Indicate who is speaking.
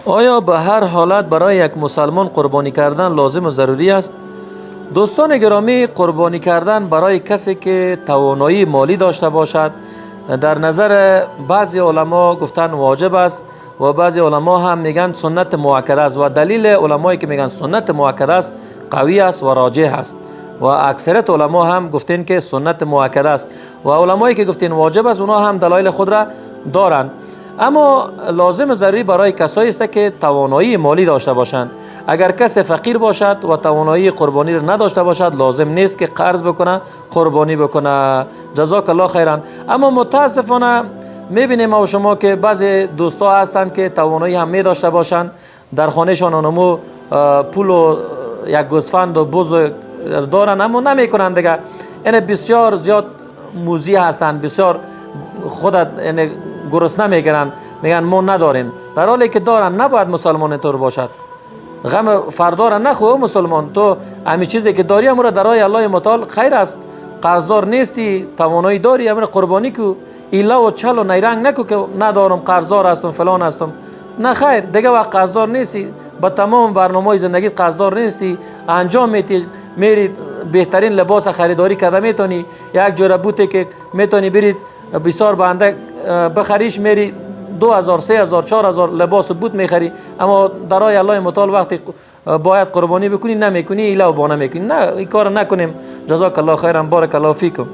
Speaker 1: آیا به هر حالت برای یک مسلمان قربانی کردن لازم و ضروری است؟ دوستان گرامی، قربانی کردن برای کسی که توانایی مالی داشته باشد، در نظر بعضی علما گفتن واجب است و بعضی علما هم میگن سنت مؤکد است و دلیل علمایی که میگن سنت مؤکد است قوی است و راجح است و اکثریت علما هم گفتین که سنت مؤکد است و علمایی که گفتین واجب است، اونا هم دلایل خود را دارند. اما لازم ضروری برای کسایی است که توانایی مالی داشته باشند. اگر کسی فقیر باشد و توانایی قربانی را نداشته باشد، لازم نیست که قرض بکنه، قربانی بکنه. جزاک الله خیرا. اما متاسفانه میبینیم ما و شما که بعضی دوستا هستند که توانایی هم می داشته باشند، در خانهشان اونمو پول و یک گوسفند و بز دارن، اما نمیکنن دیگه. یعنی بسیار زیاد موذی هستند، بسیار خودت یعنی گرسنه میگیرن، میگن ما نداریم، در حالی که دارن. نباید مسلمان اینطور باشد. غم فردا را نخو مسلمان. تو همی چیزی که داری، امو را در راه الله متعال، خیر است. قرضدار نیستی، توانایی داری، امو قربانی کو. ایله و چل و نیرنگ نکو که ندارم، قرضدار هستم، فلان هستم. نه خیر، دیگه وقت قرضدار نیستی. با تمام برنامه زندگی قرضدار نیستی، انجام میتی، میری بهترین لباس خریداری کرده میتونی، یک جوره بوته که میتونی برید بسیار بنده بخریش، میری 2000، 3000، 4000 لباس و بوت میخری، اما در راه الله متعال وقتی باید قربانی بکنی، نمیکنی، ایله و بانه میکنی. نه، این کار نکنیم. جزاک الله خیرا، بارک الله فیکم.